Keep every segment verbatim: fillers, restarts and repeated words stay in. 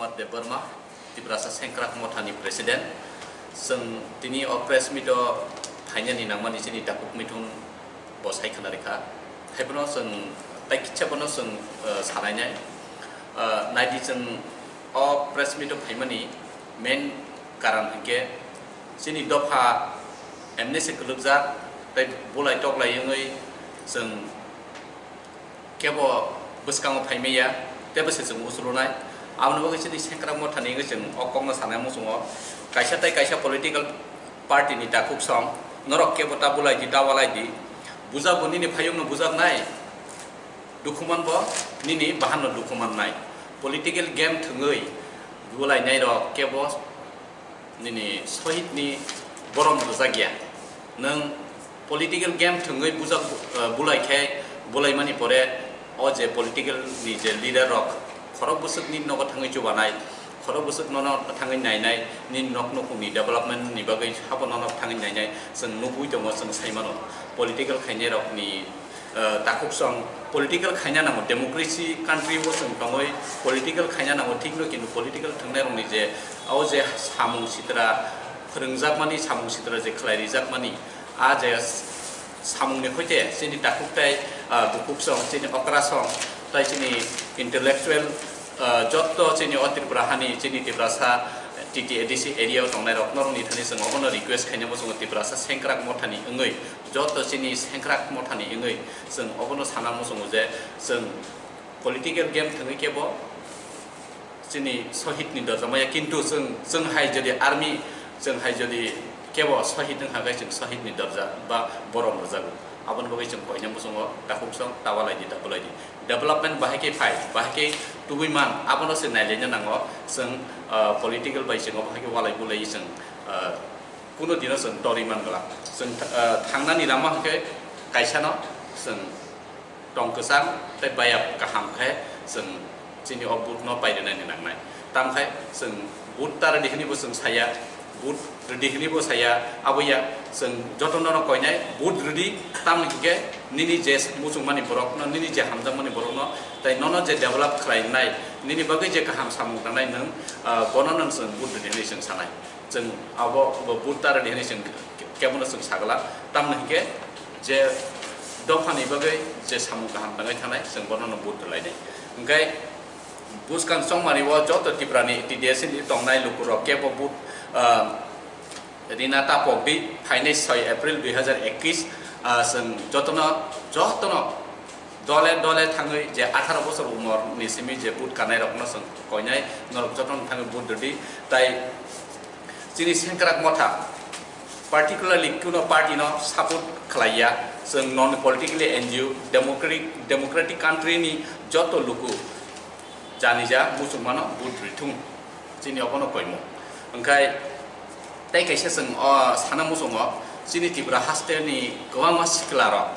Kumar Debbarma, Tiprasa Sengkrak Mothani President. Chwng tini o press meet o phainani nangmani chini takhuk mithung bo sai khna rikha. Haiphano chwng tai kitsa bono chwng, eh, sanainai. Eh, naidi chwng o press meet o phaimani main karan hinkhe chini dopha M N S kwlwkjak tei bulai toklai wngwi chwng kebo bwskango phaimaya, tebo se chwng usulunai. Aboni bagwi chini Sengkrak Mothani wngwi chwng o kokno sanai muchungo. Kaisa tei kaisa political party ni takhuk song, norok kebo ta bulai di, ta walai di. Bujak bo nini phayungno bujaknai, dukhuman bo nini bahanno dukhumannai. Political game thwngwi bulainairok kebo nini sohitni borom rwjak ya. Nwng political game thwngwi bujak, eh, bulai khe, bulaimani pore o je political ni je leader rok khorok bwswk nini nogo thangwi chubanai, khorok bwswk nono thangwi nainai, nini nok nukhungni development ni bagwi sabo nono thangwi nainai, chwng nugwi tongo, chwng sai mano. Political khainai rokni eh, takhuk song political khaina nango, democracy country o chwng tongwi political khaina nango, thikno kintu political thwngnairokni je o je samung sitra phwrwngjakmani, samung sitra je khlai rijakmani, a je samungni hoite chini takhuk tei, ah, bukhuk song, chini okra song, tei chini intellectual, ah, jotto chini o Tripura hani, chini Tiprasa T T A D C area o tongnairok norokni thani chwng obono request khaina muchungo Tiprasa Sengkrak Mothani wngwi joto chini Sengkrak Mothani wngwi chwng obono sana muchungo je chwng political game thwngwi kebo chini sohitni dorja maya, kintu chwng, chwng hai jodi army, chwng hai jodi kebo sohit wngkha khe chwng sohitni dorja ba borom rwjago. Aboni bagwi chwng koina muchungo takhuk song ta walai di, ta bulai di. Development bahai khe phai, bahai khe tubui man, abono se nailaina nango. Chwng, ah, political bai chwng obo hai khe walai bulai chwng, ah, Kuno dino chwng torwi man glak. Chwng, ah, thangnani lama hwnkhe kaisano chwng tong kwchang tei bayap kaham khe chwng chini o vote no pairwnani nangnai. Tamkhe chwng vote ta rwdi hwnwi bo chwng saya, vote rwdi hwnwi bo saya, abo ya chwng jotono no koinai vote rwdi, tamni hwnkhe nini je muchungmani borokno, nini je hamjakmani borokno tei nono je develop khlainai, nini bagwi je kaham samung tangnai nwng, ah, bono no chwng vote rwdi hwnwi chwng sanai. Chwng abo bo vote ta rwdi hwnwi chwng kebono chwng sagala, tamni hwnkhe je dophani bagwi je samung kaham tangwi thangnai, chwng bono no vote rwlainai. Hwnkhe bwskang chongmani o joto Tripura ni T D S ni tongnai lukurok kebo vote, ah, rina ta pokdi, phainai soi April dui hazar ekis, ah, chwng jotono, jotono dole dole thangwi je atharo bosor umor ni simi je vote kanai rokno chwng koinai, norok jotono thangwi vote rwdi. Tai chini Sengkrak Motha particularly kuno party no support khlaiya, chwng non politically N G O, democratic, democratic country ni joto luku jani ja muchungmano vote rithung, chini obono koimung. Hwnkhe tei kaisa chwng o sana muchungo, chini Tripura haste ni kwbangma sikla rok,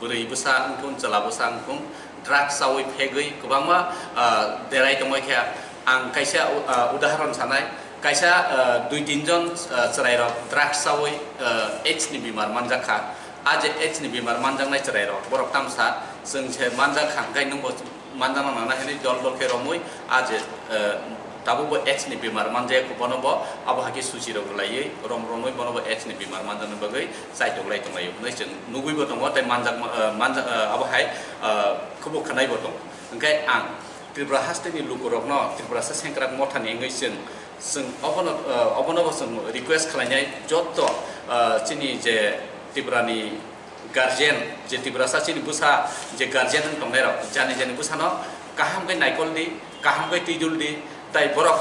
bwrwi bwsa wngthun, chwla bwsa wngthun, drugs chawi phegwi kwbangma, ah, derai tongwi khe. Ang kaisa, ah, udahoron sanai, kaisa, ah, dui tin jon, ah, chwrai rok drugs chawi, ah, AIDS ni bimar manjak kha. A je AIDS ni bimar manjaknai chwrai rok, borok tamsa chwng se manjak kha, hwnkhe nwng bo manjakna nana hwnwi dol dol khe romwi a je, eh, tabukbo AIDS ni bimar manjak, bono bo abo hai khe suchi rok rwlaiwi rom romwi bono bo AIDS ni bimar manjakna bagwi chaitok lai tonglaio hwnwi chwng nugwi bo tongo tei manjak, eh, manjak, eh, abo hai, eh, khubo khwnai bo tongo. Hwnkhe ang Tripura haste ni lukurokno Tripurasa Sengkrak Mothani wngwi chwng, chwng obono, eh, obono bo chwng request khlainai joto, eh, chini je Tripura ni guardian, je Tiprasa chini bwsa je guardian wng tongnai rok, jani jani bwsano kaham khe naikol di, kaham khe twijul di, tai borok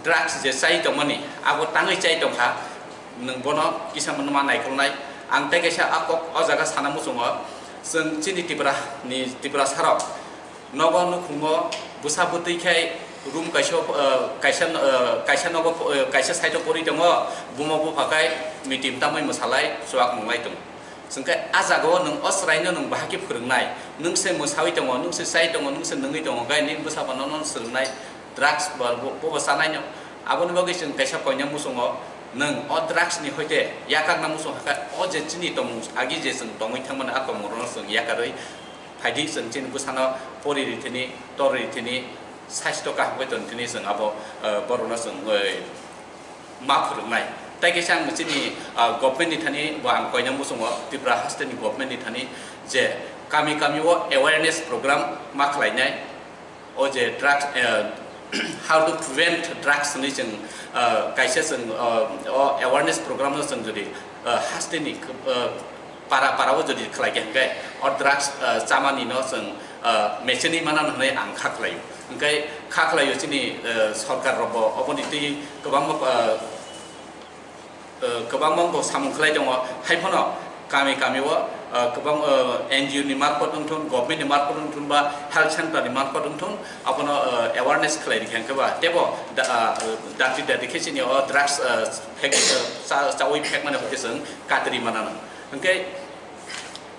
drugs je chai tongmani, abo tangwi chai tongkha, nwng bono kisa ma naikolnai. Ang tei kaisa a kok o jaga sana muchungo, chwng chini Tripura ni Tiprasa rok nogo nukhungo bwsa bwtwi khai room kaisa, eh, kaisa, eh, kaisa nogo, eh, kaisa side o pori tongo, buma bupha khai mitim tamwi mwsalai chuak nunglai tongo. Chwngkhe a jagao nwng o chwraino nwng bahai khe phwrwngnai, nwng se mwsawi tongo, nwng se chai tongo, nwng se nungwi tongo, gai nini bwsa bo nono swrwngnai drugs bo, bo, bobo chanaino. Aboni bagwi chwng kaisa koina muchungo, nwng o drugs ni hoite yakakna muchung hakhe o je chini tongmung agi je chwng tongwi thangmani a tongmungrokno chwng yakarwi phaidi chwng chini bwsano pori rithini, tor rithini, Saisto kaham khe tong thini chwng abo, eh, borokno chwng, eh, ma phwrwngnai. Tai kaisa ang chini, ah, government ni thani bo ang koina muchungo, Tripura haste ni government ni thani je kami kami o awareness program ma khlainai. O je drugs, eh, how to prevent drugs hwnwi chwng, eh, kaisa chwng, eh, o awareness program no chwng jodi, eh, haste ni, eh, para para o jodi khlai khe hwnkhe o drugs, eh, chamani no chwng, eh, mecheni mana hwnwi ang kha khlaio. Hwnkhe kha khlaio chini, eh, sorkar rok bo oboni twi kwbangma, eh, eh, kwbangma bo samung khlai tongo. Hai phano kami kami o, eh, kwbang, eh, N G O ni marpot wngthun, government ni marpot wngthun ba health center ni marpot wngthun, abono, eh, awareness khlai rikha hwnkhe ba tebo da-, ah, dakti dakti khe chini o drugs, eh, phek-, eh, cha-, chaui phekmani hwnkhe chwng katri manano. Hwnkhe,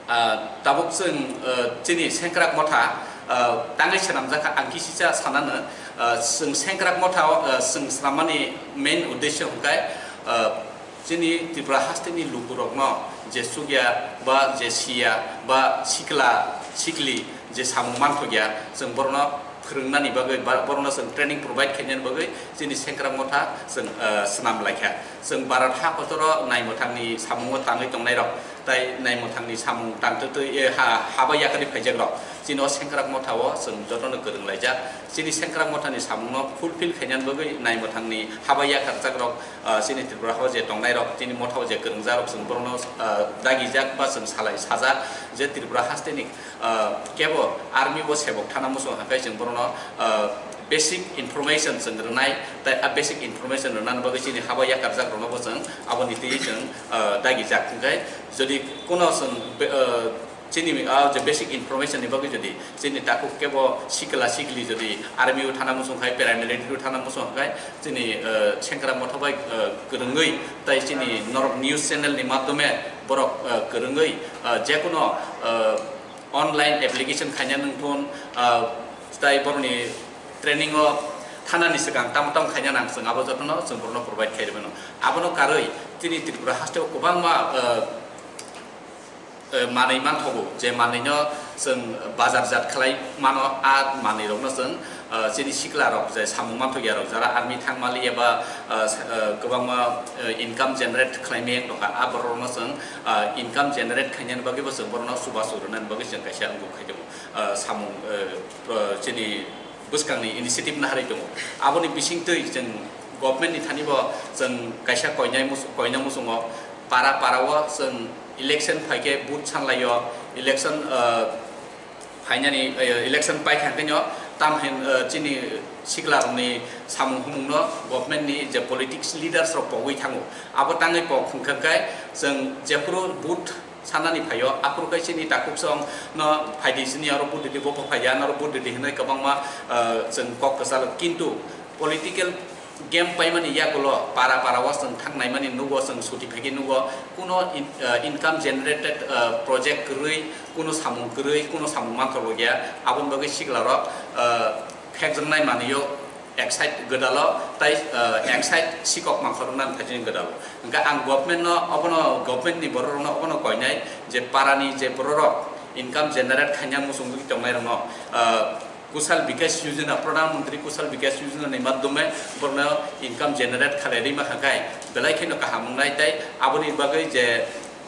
ah, tabuk chwng, eh, chini Sengkrak Motha, eh, tangwi swnamjakha, ang kisisa sanano, eh, chwng Sengkrak Motha o, eh, chwng swnammani main uddesho hwnkhe, eh, chini Tripura hasteni lukurokno je chukya ba je siya ba sikla sikli je samung manthokya, chwng borokno phwrwngnani bagwi ba borokno chwng training provide khainani bagwi chini Sengkrak Motha chwng, eh, swnam laikha. Chwng Bharat ha kotor o nai mwthangni samungo tangwi tongnairok tai nai mwthangni samung tangtwtwi, eh, ha, haba yakarwi phaijakrok chini o Sengkrak Motha o chwng jotono kwrwng laijak. Chini Sengkrak Mothani samungno fulfill khainani bagwi nai mwthangni haba yakarjakrok, ah, chini Tripura o je tongnairok, chini motha o je kwrwngjakrok, chwng borokno, ah, dagijak ba chwng salai sajak je Tripura hasteni, ah, kebo army bo sebok thana muchung hwnkhe chwng borokno, ah, basic information chwng rwnai, tai a basic information rwnani bagwi chini haba yakarjakrokno bo chwng aboni twi chwng, ah, dagijak. Hwnkhe jodi kuno chwng be-, ah, chini, ah, je basic information ni bagwi jodi chini takhuk kebo sikla sikli jodi army o thana muchung khai, paramilitary o thana muchung khai, chini, eh, Sengkrak Motha bai, eh, kwrwngwi tai chini norok news channel ni madhyome borok, eh, kwrwngwi, eh, jekuno, eh, online application khaina nungthun, eh, tai borokni training o thanani swkang tamo tamo khaina nang chwng abo jotono chwng borokno provide khai rwmano. Abono karwi chini Tripura haste o kwbangma, eh, eh, manwi manthogo, je manwino chwng bazarjat khlai mano, a manwirokno chwng, eh, chini siklarok je samung manthokya rok, jara army thangmali eba, eh, sa-, eh, kwbangma, eh, income generate khlaimaya wng tongkha, a bororokno chwng, eh, income generate khainani bagwibo chwng borokno chubachu rwnani bagwi chwng kaisa wngkuk khai tongo, eh, samung, eh, pro-, chini bwskangni initiative naharwi tongo. Aboni bisingtwi chwng government ni thani bo chwng kaisa koinai mus-, koina muchungo para para o chwng election phaikhe vote sanlaio, election, ah, phainani, ah, election paikha hwnkhe no tam hin, ah, chini sikla rokni samung humung no government ni je politics leaders rok pogwi thango. Abo tangwi pok hwnkhe chwng jephuru vote sanani phaio, aphuru khe chini takhuk song no phaidi sini aro budidi bo phaiya, noro budidi hinwi kwbangma, ah, chwng kok kwchalo. Kintu political game paimani yagulo para para o chwng thangnaimani nugo, chwng suti phaikhe nugo, kuno in-, ah, income generated, ah, project kwrwi, kuno samung kwrwi, kuno samung manthok ya, aboni bagwi sikla rok, ah, phekjaknai manwio ek side gwdalo tai, eh, ek side sikok mangkhoroknani phaising gwdalo. Hwnkhe ang government no obono, government ni borok rokno obono koinai je para ni je borok rok income generate khaina muchungwi tongnai rokno, eh, Kushal Vikas Yojana, Pradhan Mantri Kushal Vikas Yojana ni madhyome borokno income generate khalai rima khakai belai kheno kaham wngnai tai aboni bagwi je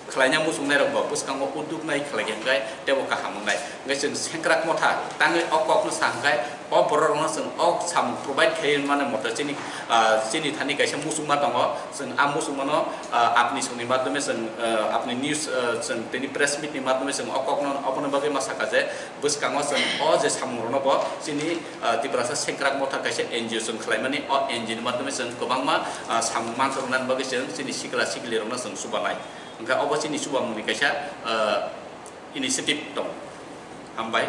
khlaina muchungnairok bo bwskango udduk nai khlai khe hwnkhe teibo kaham wngnai. Hwnkhe chwng Sengkrak Motha tangwi o kokno sa hwnkhe o bororokno chwng o samung provide khai mani moto chini, ah, chini thani kaisa muchungma tongo. Chwng a muchungmano, ah, apni songni madhyome chwng, ah, apni news, ah, chwng tini press meet ni madhyome chwng o kokno obono bagwi ma sakha je bwskango chwng o je samungrokno bo chini, ah, Tiprasa Sengkrak Motha kaisa N G O chwng khlaimani o N G O ni madhyome chwng kwbangma, ah, samung manthoknani bagwi chwng chini sikla siklirokno chwng chubanai. Hwnkhe obo chini chubamungni kaisa, ah, initiative tong. Hambai.